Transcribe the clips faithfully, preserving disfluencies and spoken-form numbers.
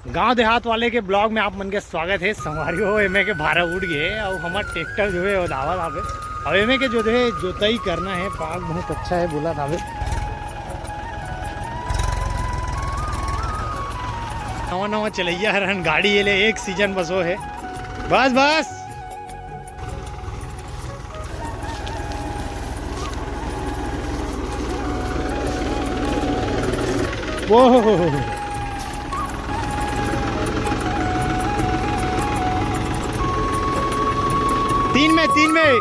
गांव देहात वाले के ब्लॉग में आप मन के स्वागत है। संगवारी हो, एमे के भारा उड़ गए और हमार ट्रैक्टर जो है वो दावा दावे। अब एमे के जो है जोताई करना है, पाग बहुत अच्छा है बोला दावे। नवा नवा चलैया हरन गाड़ी, ये ले एक सीजन बसो है बस बस। वो हो हो हो। तीन में, तीन में।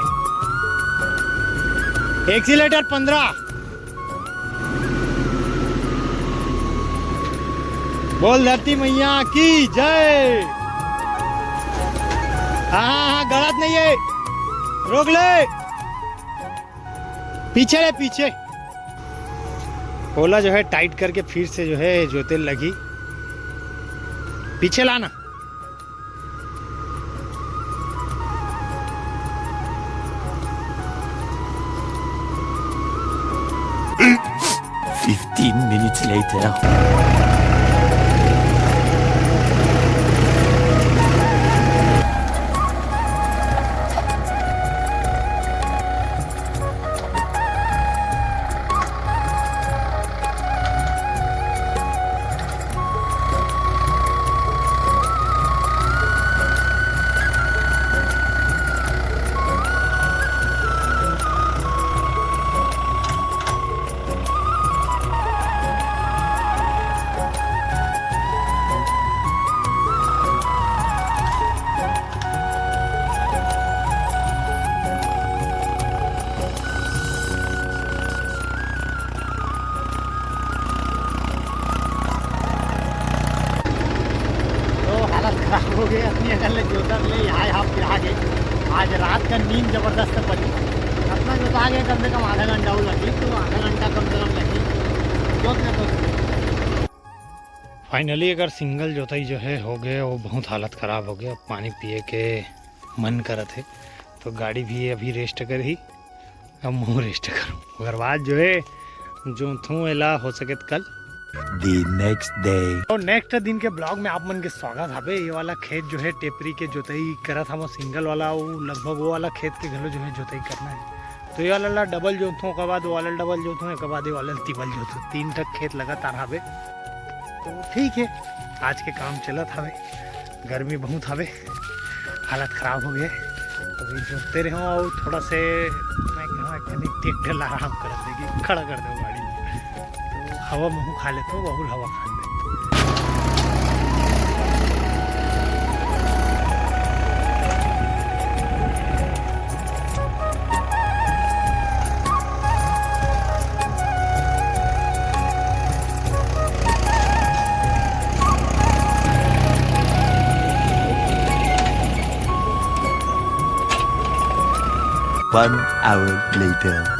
एक्सीलेटर पंद्रह। बोल धरती मैया की जय। हाँ हाँ हाँ, गलत नहीं है, रोक ले, पीछे ले पीछे। ओला जो है टाइट करके फिर से जो है जोते लगी, पीछे लाना। Fifteen minutes later. तो हालत खराब हो गई, अपनी अकल ले जोतक ले यहाँ यहाँ फिर आ गए। आज रात का नींद जबरदस्त पड़ी। अपना जोता गया कम से कम आधा घंटा हो लगी, तो आधा घंटा कम से कम लगी जोत ले तो। फाइनली अगर सिंगल जोताई जो है हो गए, वो बहुत हालत खराब हो गया। अब पानी पिए के मन करत है, तो गाड़ी भी अभी रेस्ट करही। अब महूँ रेस्ट करूँ, ओकर बाद जो है जोतहूँ एला, हो सके त कल। The next day. तो नेक्स्ट दिन के ब्लॉग में आप मन के स्वागत हवे। ये वाला खेत जो है टेपरी के जोताई करत हवं सिंगल वाला, वो लगभग वो वाला खेत के घलो जो है जोताई करना है। तो ये वाला ला डबल जोतहूँ, ओकर बाद वो वाला डबल जोतहूँ, ओकर बाद ये वाला तिबल जोतहूँ। तीन ठक खेत लगातार हवे। तो ठीक है, आज के काम चलत हवे। गर्मी बहुत हवे, हालत खराब हो गए। तो भी जोतते रहो और थोड़ा से मैं कहा कि ट्रैक्टर ला आराम कर देगी, खड़ा कर दो गाड़ी। तो हवा महूँ खा लेते हो, बहुत हवा खा लेते। One hour later.